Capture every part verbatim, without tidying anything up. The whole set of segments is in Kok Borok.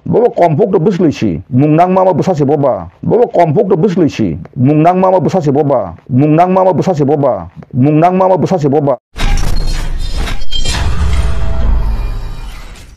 Bobo komphok to bwslwi si, mung nangma ma bwsa se boba. Bobo komphok to bwslwi si, mung nangma ma bwsa se boba. Mung nangma ma bwsa se boba. Mung nangma ma bwsa se boba.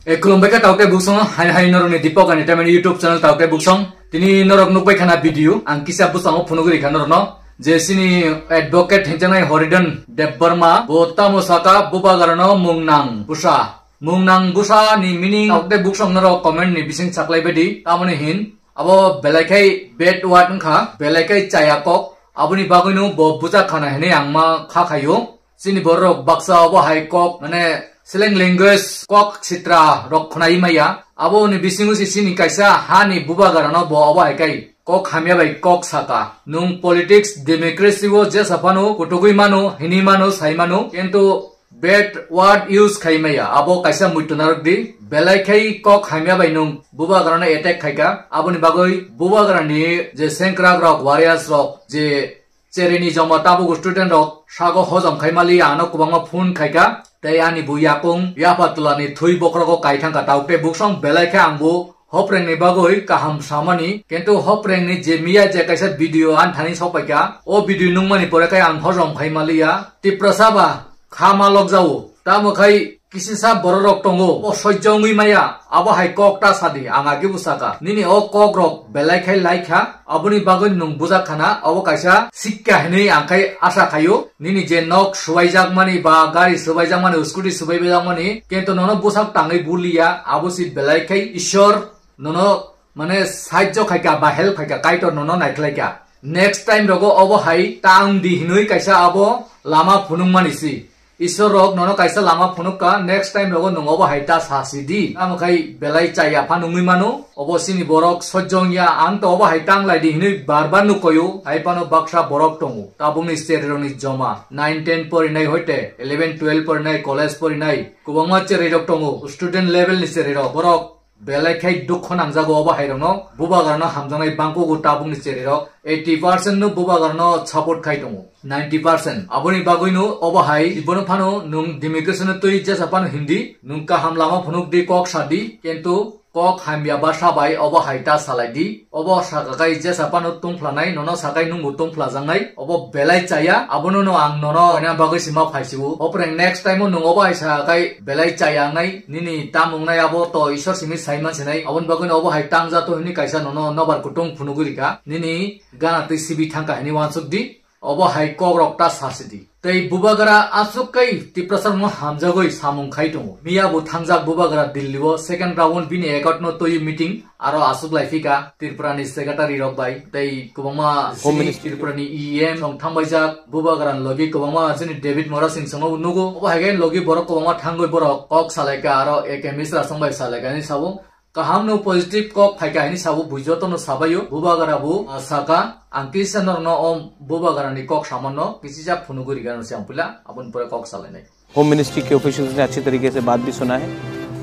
E, khulumbai kha Taukte Buksong, hai hai norokni Deepak Entertainment YouTube channel Taukte Buksong. Tini norok nukbai khana video, ang kisa bwskango phunugwi rikha norokno, je chini advocate hinjaknai Horidhan Debbarma, bo tamo saka Bubagrano mung nang bwsa. Mung nang bwsa ni meaning Taukte Buksong norok comment ni bising saklai baidi, tamoni hin, abo belai khai bad word wngkha, belai khai chaya kok, aboni bagwino bo bujak khana hinwi ang ma kha khaio. Chini borok baksa obo hai kok, mane, slang language kok sitra rok khwnai maya. Aboni bisingo se chini kaisa hani Bubagrano bo obo hai kai kok hamya bai kok saka. Nung politics, democracy o jesa phano kutugwi mano, hini mano, sai mano, kintu bad word use khai maya. Abo kaisa muitu narwk di. Belai khai kok hamya bai nung Bubagrano attack khaika. Aboni bagwi Bubagrani je sengkrak rok, warriors rok, je Cherini joma tabuk student rok sago hojom khai mali, ano kwbangma phone khaika, tei ani bo yakung yapha twlani thwi bokhorogo kai thangkha. Taukte Buksong belai khe ang bo hoprengni bagwi kaham samani, kintu hoprengni je miya je kaisa video ani thani sokpaikha, o video nungmani pore khe ang hojom khai maliya. Tiprasa ba kha ma lokjao. Tamo khai kisisa bororok tongo, o sojjo wngwi maya, abo hai kok ta sadi, ang age bo saka. Nini o kok rok belai khai lai kha, aboni bagwi nwng bujak khana, abo kaisa sikka hinwi ang khai asa khaio. Nini je nok swbaijakmani ba gari swbaijakmani, scooty swbaijakmani, kintu nono bwsak tangwi buliya, abo si belai khai Ishwar nono, mane, sahajjo khaika ba help khaika, Kaitor nono naikhlaika. Next time rogo obo hai tang di hinwi kaisa abo lama phunukmani si. Isor rok nono kaisa lama phunukka, next time rogo nwng obo hai ta sa si di. Tamo khai belai chaya pha nungwi mano, obo sini borok sojjong ya, ang to obo hai tang lai di hinwi bar bar nukoyo, hai phano baksa borok tongo. Tabukni cherirokni joma, nine ten porinai hoite, eleven twelve porinai, college porinai, kwbangma cherirok tongo, student level ni cherirok, borok belai khai dukho nangjago obo hairokno, Bubagrano hamjaknai bangkugo tabukni cherirok, eighty percent no Bubagrano support khai tongo, ninety percent. Aboni bagwino obo hai, ibono phano nwng democracy no twi jesa phano hindi, nwng kaham lama phunuk di, kok sa di, kintu kok hamya ba sa bai obo hai ta salai di. Obo saka kai jesa phano tungphlanai, nono sakai nwngbo tungphlajaknai, obo belai chaya, abono no ang nono oina bagwi sima phaisiwo. Opreng next time o nwng obo hai sakai belai chaya wngnai, nini tam wngnai abo to Isor simi saiman sinai, aboni bagwino obo hai tangjato hinwi kaisa nono nobar kutung phunugwi rika, nini gana twi sibi thangkha hinwi wansuk di. Obo hai kokrok ta sasi di. Tei Bubagra aswk kai Tiprasa no hamjagwi samung khai tongo. Miya bo thangjak Bubagra Delhi o second round bini account no twi meeting aro aswk lai phika Tripura ni secretary rok bai tei kwbangma Home chini Ministry. Tripura ni E M song thangbaijak Bubagra ni logi kwbangma chini David Mora Singh song no nugo. Obo hai khe logi borok kwbangma thangwi borok kok salaika aro A K Misra song bai salaika ni sabo. Kaham no positive kok phaika hini sabo bui joto no sabaio. Bubagra bo, ah, saka, ang kisa norno o Bubagra ni kok samanno, kisi jak phunugwi rigano se ang pila, aboni pore kok salainai. Home ministry के ऑफिशियल्स ने अच्छे तरीके से बात भी सुना है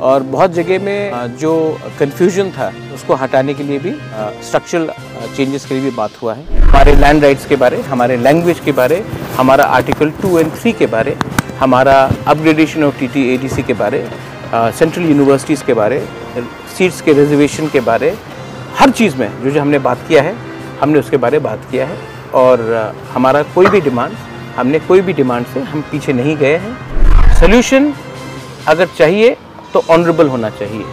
और बहुत जगह में, अ, जो कन्फ्यूजन था उसको हटाने के लिए भी, अ, स्ट्रक्चरल, अ, चेंजेस के लिए भी बात हुआ है। हमारे लैंड राइट्स के बारे, हमारे लैंग्वेज के बारे, हमारा आर्टिकल टू एंड थ्री के बारे, हमारा अपग्रेडेशन ऑफ टीटी एडीसी के बारे, अ, सेंट्रल यूनिवर्सिटीज के बारे, सीट्स के रिजर्वेशन के बारे, हर चीज़ में जो, जो हमने बात किया है, हमने उसके बारे बात किया है और, अ, हमारा कोई भी डिमांड, हमने कोई भी डिमांड से हम पीछे नहीं गए हैं। सॉल्यूशन अगर चाहिए तो ऑनरेबल होना चाहिए,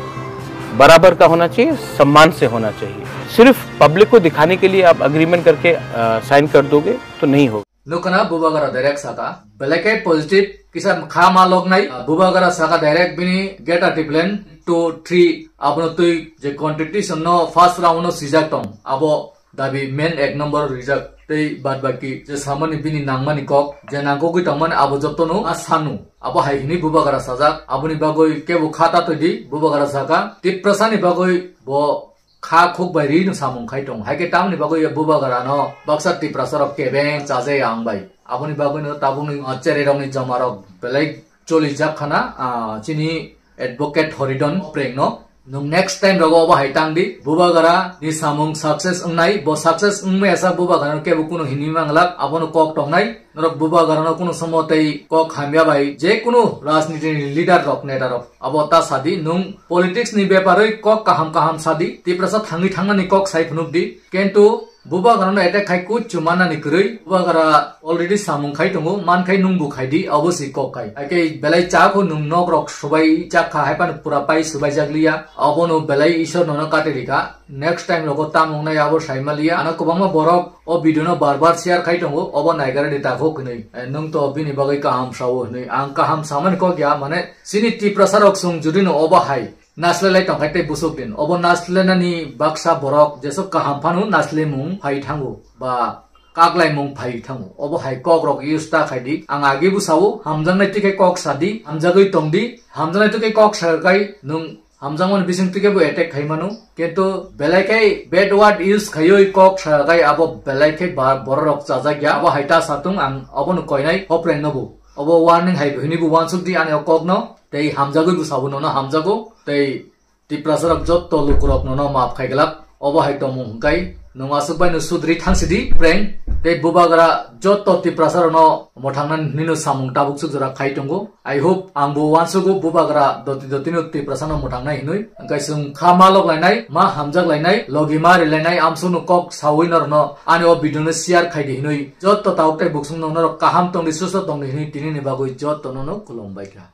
बराबर का होना चाहिए, सम्मान से होना चाहिए। सिर्फ पब्लिक को दिखाने के लिए आप एग्रीमेंट करके, अ, साइन कर दोगे तो नहीं होगा। Nukana Bubagra direct saka, belai khe positive, kisa kha ma loknai, Bubagra saka direct bini geta tiplen two three, abono twi je constitution no first round no sijak tong, abo dabi main ek number rijak, tei bad baki je samani bini nangmani kok, je nangkogwi tongmani abo jotono a sanu, abo hai hini Bubagra sajak, aboni bagwi kebo kha ta twi di, Bubagra saka, Tiprasa ni bagwi bo kha khuk bai ri no samung khai tong. Hai khe tamni bagwi Bubagra no baksa Tiprasa rok kebeng chaje ang bai. Aboni bagwi no tabukni, uh, cherirokni joma rok belai choli jak khana, uh, chini advocate Horidhan Preng no. Nwng next time rogo obo hai tang di, Bubagra ni samung success wngnai, bo success wngmaya sa Bubagra no kebo kunu hini manglak, abono kok tongnai, norok Bubagra no kunu somo tei kok hamya bai, je kunu rajniti ni leader rok, neta rok, abo ta sadi, nwng politics ni beparoi kok kaham kaham sadi, Tiprasa thangwi thangnani kok sai phunuk di, kintu Bubagra no attack khai kuchu manani kwrwi, Bubagra already samung khai tongo, man khai nwng bo khai di, obo si kok khai. Hai khe belai cha kho nwng nok rok subai chak kha, hai phano pura pai subai jak liya, obo no belai Isor nono kati rikha. Next time rogo tamung nai abo sai ma liya. Ano kwbangma borok o video no bar bar share khai tongo, obo naigra di ta kho kwnwi. Eh, nwng to bini bagwi kaham sao hwnwi. Ang kaham samani kok ya, mane chini Tiprasa rok chwng jodi no obo hai naslelai tongkha tei busuk din. Obo naslenani baksa borok jesok kaham phano naslemung phai thango ba kaklaimung phai thango. Obo hai kok rok use ta khai di. Ang agi bo sao, hamjaknai twi khe kok sa di, hamjagwi tong di, hamjaknai twi khe kok sa kai nwng hamjakmani bising twi khe bo attack khai mano. Kintu belai khe bad word use khaiwi kok sa kai abo belai khe ba-, borok rok chajak ya. Abo hai ta sa tung ang obo no koinai hopreng no bo. Obo warning hai hwnwi bo uansuk di ani o kok no. Tei hamjagwi bo sabo nono hamjago. Tei Tiprasa rok jotto lukurok nono maaf khai glak. Obo hai tongmung hwnkhe nwng aswk bai no sudri thang sidi prank. Tei Bubagra jotto Tiprasa rok no mwthangna hwnwi no samung tabuk suk jora khai tongo. I hope ang bo uansugo Bubagra doti doti no Tiprasa no mwthangnai hwnwi. Hwnkhe chwng kha ma lok lainai, ma hamjak lainai, logi ma ri lainai, amsuk no kok saui norok no ani o video no share khai di hwnwi. Jotto tabuk tei buksung no norok kaham tong di, susto tong di hwnwi tini ni bagwi jotto no no khulum bai kha.